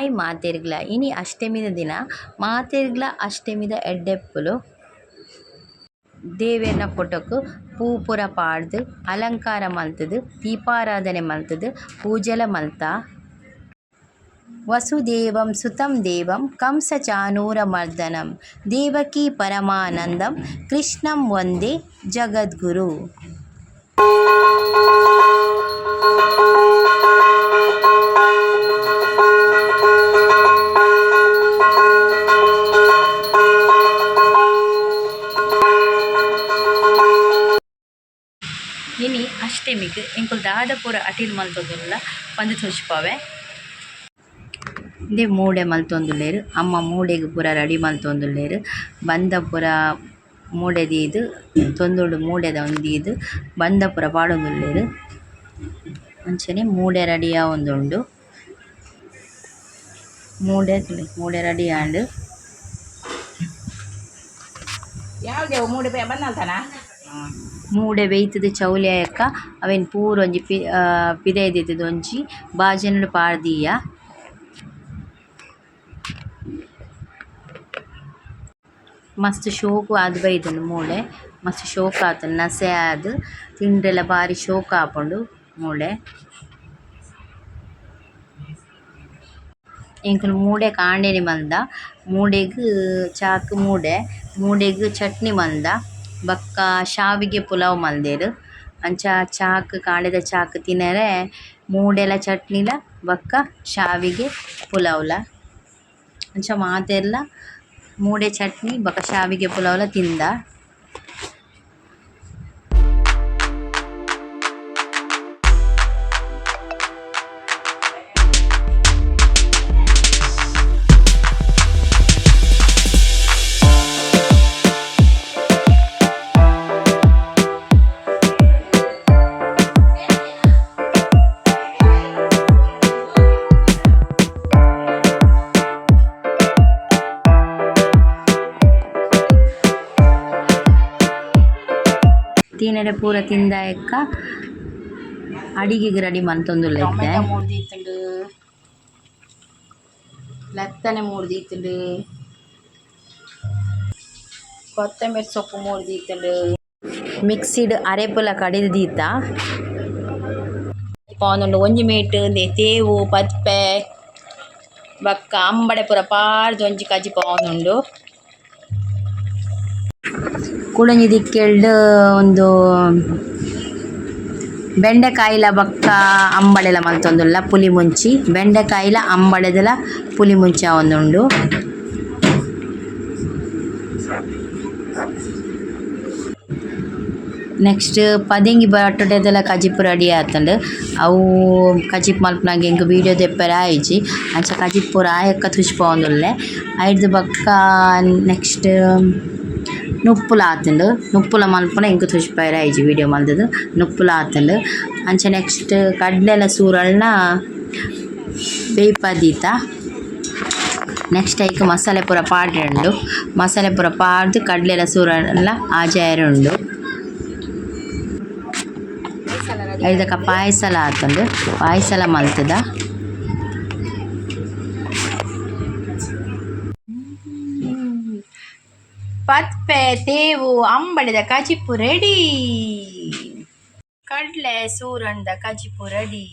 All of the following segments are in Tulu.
ಹಾಯ್ ಮಾತೆರ್ಗ್ಲ ಇನಿ ಅಷ್ಟೆಮಿದ ದಿನ ಮಾತೆರ್ಗ್ಲ ಅಷ್ಟೆಮಿದ ಎಡ್ಡೆಪ್ಪುಲು. ದೇವೆರ್ನ ಫೊಟೊ ಕ್ ಪೂ ಪೂರ ಪಾಡ್ದ್ ಅಲಂಕಾರ ಮಲ್ತುದು ದೀಪಾರಾಧನೆ ಮಲ್ತುದು ಪೂಜೆಲ ಮಲ್ತ. ವಸುದೇವಂ ಸುತಂ ದೇವಂ ಕಂಸ ಚಾಣೂರ ಮರ್ದನಂ ದೇವಕೀ ಪರಮಾನಂದಂ ಕೃಷ್ಣಂ ವಂದೇ ಜಗದ್ಗುರು. ಇನಿ ಅಷ್ಟೆಮಿಗ್ ಎಂಕುಲು ದಾದ ಪೂರ ಅಟಿಲ್ ಮಲ್ತೊಂದುಲ್ಲ ಪಂದ್ ತೋಜಿಪಾವೆ. ಇಂದೇ ಮೂಡೆ ಮಲ್ತೊಂದುಲ್ಲೆರ್ ಅಮ್ಮ ಮೂಡೆಗ್ ಪೂರ ರೆಡಿ ಮಲ್ತೊಂದುಲ್ಲೆರ್ ಬಂದ ಪೂರ ಮೂಡೆ ದೀದ್ ತೊಂದುರುಡು ಮೂಡೆದ ಉಂದು ದೀದ್ ಬಂದ ಪೂರ ಪಾಡೊಂದುಲ್ಲೆರ್ ಅಂಚನೆ ಮೂಡೆ ರೆಡಿ ಆವೊಂದುಂಡು. ಮೂಡೆ ತೂಲೆ ಮೂಡೆ ರೆಡಿ ಆಂಡ್. ಮೂಡೆ ಬೇಯ್ತುದು ಚೌಲಿ ಆಯಿಬೊಕ ಅವೆನ್ ಪೂರ ಒಂಜಿ ಪಿದಯಿ ದೆತ್ತುದು ಒಂಜಿ ಬಾಜನಡ್ ಪಾಡ್ ದೀಯ. ಮಸ್ತ್ ಶೋಕು ಆದ್ ಬೈದ್ಂಡ್ ಮೂಡೆ ಮಸ್ತ್ ಶೋಕು ಆತುಂಡ್ ನಸೆ ಆದ್ ತಿಂಡಲ ಬಾರಿ ಶೋಕು ಆಪುಂಡು ಮೂಡೆ. ಎಂಕುಲು ಮೂಡೆ ಕಾಂಡೆನೆ ಮಲ್ದ ಮೂಡೆಗ್ ಚಾಕ್ ಮೂಡೆ ಮೂಡೆಗ್ ಚಟ್ನಿ ಮಲ್ದ ಬೊಕ್ಕ ಶಾವಿಗೆ ಪುಲಾವ್ ಮಲ್ದೆರ್ ಅಂಚ ಚಾಕ್ ಕಾಂಡೆದ ಚಾಕ್ ತಿನರೆ ಮೂಡೆಲ ಚಟ್ನಿಲ ಬೊಕ್ಕ ಶಾವಿಗೆ ಪುಲಾವ್ಲ ಅಂಚ ಮಾತೆರ್ಲ ಮೂಡೆ ಚಟ್ನಿ ಬೊಕ್ಕ ಶಾವಿಗೆ ಪುಲಾವ್ಲ ತಿಂದ. ತಿನರೆ ಪೂರ ತಿಂದಾಯಕ್ಕ ಅಡಿಗೆಗ್ ರೆಡಿ ಮಂತೊಂದುಲ್ಲೆ ಇತ್ತೆ. ಟೊಮೆಟೊ ಮೂರ್ದಿತ್ತುಂಡು, ಲತ್ತನೆ ಮೂರ್ದಿತ್ತುಂಡು, ಕೊತ್ತಂಬರಿ ಸೊಪ್ಪು ಮೂರ್ದಿತ್ತುಂಡು. ಮಿಕ್ಸಿಡ್ ಅರೆಪುಲ ಕಡೆದ್ ದೀತ. ಪಾವೊಂದುಂಡು ಒಂಜಿ ಮೈಟ್ ಉಂದೆ ತೇವು ಪದ್ಪೆ ಬೊಕ್ಕ ಅಂಬಡೆ ಪೂರ ಪಾಡ್ದ್ ಒಂಜಿ ಕಜಿಪು ಆವೊಂದುಂಡು. ಕುಡೊಂಜಿ ದಿಕ್ಕೆಲ್ಡ್ ಉಂದು ಬೆಂಡೆಕಾಯಿಲ ಬೊಕ್ಕ ಅಂಬಡೆಲ ಮಲ್ತೊಂದುಲ್ಲ ಪುಲಿ ಮುಂಚಿ ಬೆಂಡೆಕಾಯಿಲ ಅಂಬಡೆದಲ ಪುಲಿ ಮುಂಚಿ ಆವೊಂದುಂಡು. ನೆಕ್ಸ್ಟ್ ಪದೆಂಗಿ ಬಟೋಟೆದಲ ಕಜಿಪು ರೆಡಿ ಆತುಂಡು ಅವು ಕಜಿಪು ಮನ್ಪುನಗ ಎಂಕ್ ವೀಡಿಯೋ ದೆಪ್ಪರೆ ಆಯಿಜಿ ಅಂಚ ಕಜಿಪು ಪೂರ ಆಯಕ್ಕ ತೋಜಿಪಾವೊಂದುಲ್ಲೆ ಐಡ್ದ್ ಬೊಕ್ಕ ನೆಕ್ಸ್ಟ್ ನುಪ್ಪುಲ ಆತುಂಡು ನುಪ್ಪುಲ ಮನ್ಪುನ ಎಂಕ್ ತೋಜಿಪಾಯೆರೆ ಆಯಿಜಿ ವೀಡಿಯೋ ಮಲ್ತುದು ನುಪ್ಪುಲ ಆತುಂಡು ಅಂಚ ನೆಕ್ಸ್ಟ್ ಕಡ್ಲೆಲ ಸೂರಳ್ನ ಬೇಯ್ಪಾದ್ ದೀತ ನೆಕ್ಸ್ಟ್ ಐಕ್ ಮಸಾಲೆ ಪೂರ ಪಾಡ್ರೆ ಉಂಡು ಮಸಾಲೆ ಪೂರ ಪಾಡ್ದ್ ಕಡ್ಲೆಲ ಸೂರಳ್ನ ಆಜಾಯೆರೆ ಉಂಡು. ಐದಕ ಪಾಯಸಲ ಆತುಂಡು ಪಾಯಸಲ ಮಲ್ತುದ. ಪದ್ಪೆ ತೇವು ಅಂಬಡೆದ ಕಜಿಪು ರೆಡಿ. ಕಡ್ಲೆ ಸೂರಣ್ದ ಕಜಿಪು ರೆಡಿ.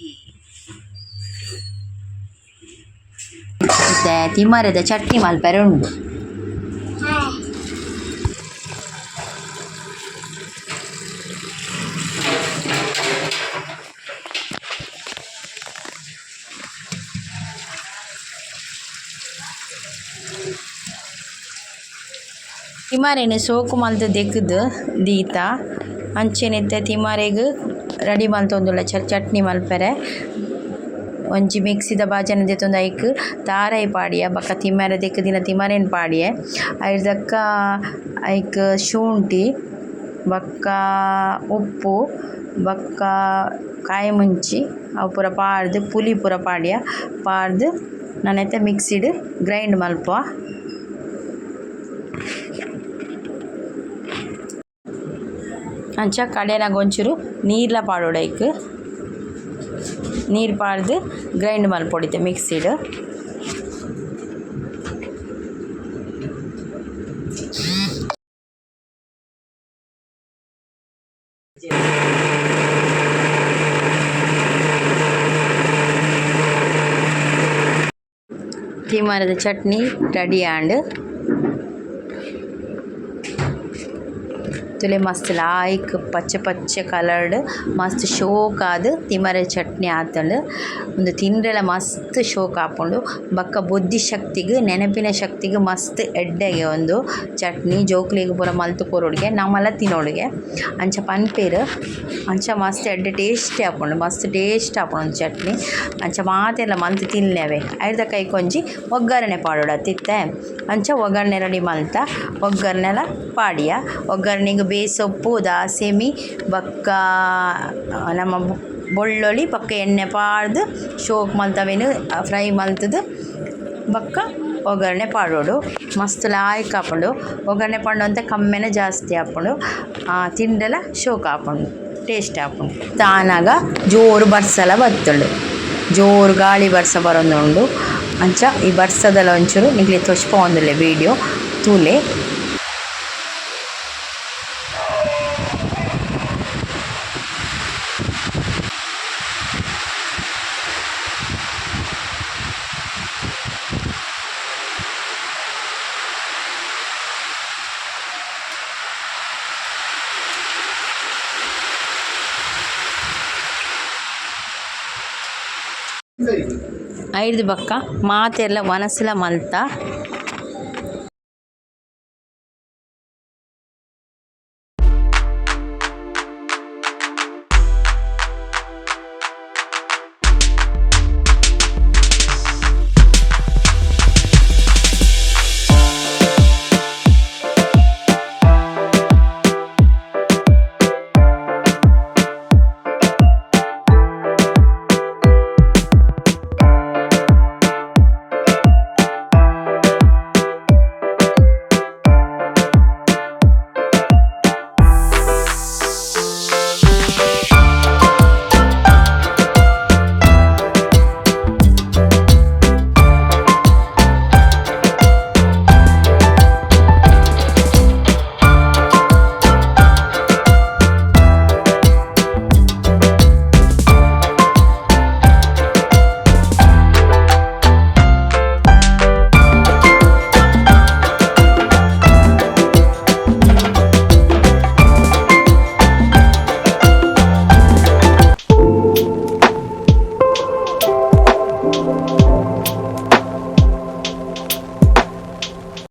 ಇತ್ತೆ ತಿಮರೆದ ಚಟ್ನಿ ಮಲ್ಪೆರೆ ಉಂಡು. ತಿಮರೆನ್ ಸೋಕು ಮಲ್ತ್ ದೆಕ್ಕುದು ದೀತ ಅಂಚನೆ ಇತ್ತೆ ತಿಮರೆಗ್ ರೆಡಿ ಮಲ್ತೊಂದುಲ್ಲೆ ಚಟ್ನಿ ಮಲ್ಪೆರೆ ಒಂಜಿ ಮಿಕ್ಸಿದ ಬಾಜನ ದೆತ್ತೊಂದು ಐಕ್ ತಾರಾಯಿ ಪಾಡಿಯ ಬೊಕ ತಿಮರೆ ದೆಕ್ಕುದಿನ ತಿಮರೆನ್ ಪಾಡಿಯೆ ಐರ್ದ್ ಬೊಕ ಐಕ್ ಶುಂಠಿ ಬೊಕ್ಕ ಉಪ್ಪು ಬೊಕ್ಕ ಕಾಯಿ ಮುಂಚಿ ಅವು ಪೂರ ಪಾಡ್ದ್ ಪುಲಿ ಪೂರ ಪಾಡಿಯ ಪಾಡ್ದ್ ನನ ಇತ್ತೆ ಮಿಕ್ಸಿಡ್ ಗ್ರೈಂಡ್ ಮನ್ಪುವ. ಅಂಚ ಕಡೆನಗ ಒಂಚೂರು ನೀರ್ಲ ಪಾಡೊಡು ಐಕ್ ನೀರ್ ಪಾಡ್ದ್ ಗ್ರೈಂಡ್ ಮನ್ಪೊಡು ಇತ್ತೆ ಮಿಕ್ಸಿಡ್. ತಿಮರೆದ ಚಟ್ನಿ ರೆಡಿ ಆಂಡ್. ತೂಲೆ ಮಸ್ತ್ ಲಾಯ್ಕ್ ಪಚ್ಚೆ ಪಚ್ಚೆ ಕಲರ್ಡ್ ಮಸ್ತ್ ಶೋಕಾದ್ ತಿಮರೆ ಚಟ್ನಿ ಆತುಂಡು. ಉಂದು ತಿಂಡಲ ಮಸ್ತ್ ಶೋಕು ಆಪುಂಡು. ಬೊಕ್ಕ ಬುದ್ಧಿ ಶಕ್ತಿಗ್ ನೆನಪಿನ ಶಕ್ತಿಗ್ ಮಸ್ತ್ ಎಡ್ಡೆಗೆ ಉಂದು ಚಟ್ನಿ ಜೋಕ್ಲೆಗ್ ಪೂರ ಮಲ್ತ್ ಕೊರೊಡುಗೆ ನಮಲ ತಿನೊಡುಗೆ ಅಂಚ ಪನ್ಪೆರ್. ಅಂಚ ಮಸ್ತ್ ಎಡ್ಡೆ ಟೇಸ್ಟಿ ಆಪುಂಡು ಮಸ್ತ್ ಟೇಸ್ಟ್ ಆಪುಂಡು ಉಂದು ಚಟ್ನಿ. ಅಂಚ ಮಾತೆರ್ಲ ಮಲ್ತ್ ತಿನ್ಲೆ ಅವೆ. ಐರ್ದ ಕೈಕೊಂಜಿ ಒಗ್ಗರಣೆ ಪಾಡೊಡು ಅತ್ತಿತ್ತೆ ಅಂಚ ಒಗ್ಗರಣೆ ರೆಡಿ ಮಲ್ತ ಒಗ್ಗರಣೆಲ ಪಾಡಿಯ. ಒಗ್ಗರಣೆಗ್ ಬೇಸೊಪ್ಪು ದಾಸೆಮಿ ಬೊಕ್ಕ ನಮ್ಮ ಬೊಳ್ಳೊಳ್ಳಿ ಬೊಕ್ಕ ಎಣ್ಣೆ ಪಾಡ್ದ್ ಶೋಕ್ ಮಲ್ತ್ ಅವೆನ್ ಫ್ರೈ ಮಲ್ತುದು ಬೊಕ್ಕ ಒಗ್ಗರಣೆ ಪಾಡೊಡು. ಮಸ್ತ್ ಲಾಯ್ಕ್ ಆಪುಂಡು. ಒಗ್ಗರಣೆ ಪಾಡ್ಂಡ ಒಂತೆ ಕಮ್ಮೆನ ಜಾಸ್ತಿ ಆಪುಂಡು. ತಿಂಡಲ ಶೋಕು ಆಪುಂಡು ಟೇಸ್ಟ್ ಆಪುಂಡು. ಆನಗ ಜೋರು ಬರ್ಸಲ ಬತ್ತುಂಡು. ಜೋರು ಗಾಳಿ ಬರ್ಸ ಬರೊಂದುಂಡು. ಅಂಚ ಈ ಬರ್ಸದಲ ಒಂಚೂರು ನಿಕ್ಲೆಗ್ ತೋಜ್ಪಾವೊಂದುಲ್ಲೆ ವಿಡಿಯೋ ತೂಲೆ. ಐಡ್ದ್ ಬೊಕ್ಕ ಮಾತೆರ್ಲ ವನಸುಲ ಮಲ್ತ.